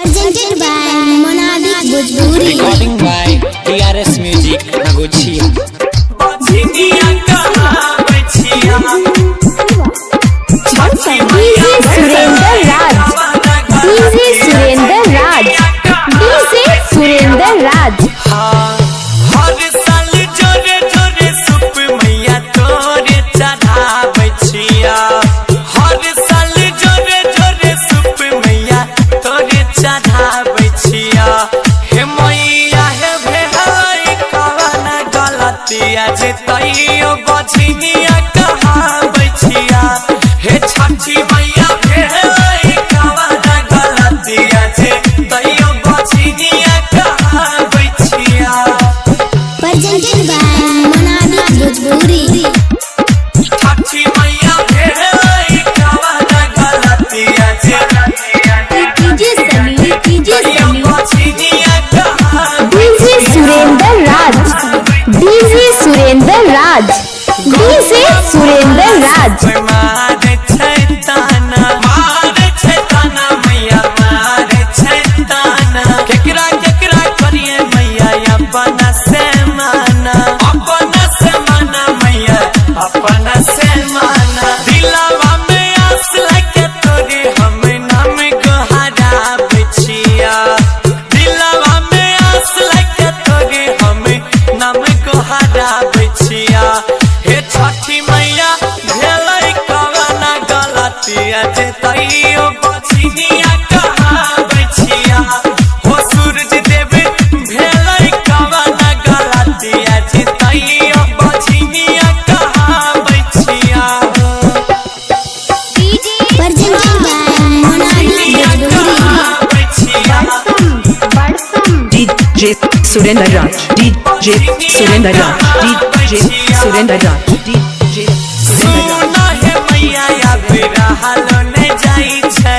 Presented by Monadic Bhojpuri. Recording by DRS Music Nagochia. DJ Surendra Raj, DJ Surendra Raj, DJ Surendra Raj. हर साल जोरे जोरे सुप मैया तोरे चढ़ाबै छिया। हर साल जोरे जोरे सुप मैया तोरे चढ़ाबै छिया। हे मैया, हे भेलै कवन गलतिया जे तैयो बझिनिया कहाबै छिया। हे छठी मैया, भेलै कवन गलतिया जे तैयो बझिनिया कहाबै छिया। Presented by Monadic Bhojpuri. छठी मैया, भेलै कवन गलतिया जे DJ Sameer, DJ तैयो Sameer, बझिनिया कहाबै। DJ Surendra Raj, DJ Surendra Raj, DJ Surendra Raj. मारे छै ताना, मारे छै ताना मैया, मारे छै ताना। केकरा केकरा करिए मैया अपना से माना, अपना से माना मैया, अपना से माना। दिलवा में आस लगे तोरे हम नाम गोहराबै छिया। दिलवा में आस लगे तोरे हम नाम गोहराबै छिया। हे छठी मैया, भेलै कवन गलतिया जे तैयो बझिनिया कहाबै छिया। हो सूरज देव, भेलै कवन गलतिया जे तैयो बझिनिया कहाबै छिया। Presented by Monadic Bhojpuri. कहाबै छिया। DJ Surendra Raj, DJ Surendra Raj, DJ Surendra Raj, DJ Surendra Raj. सुन हे मैया, आब रहलो ने जाइ छै।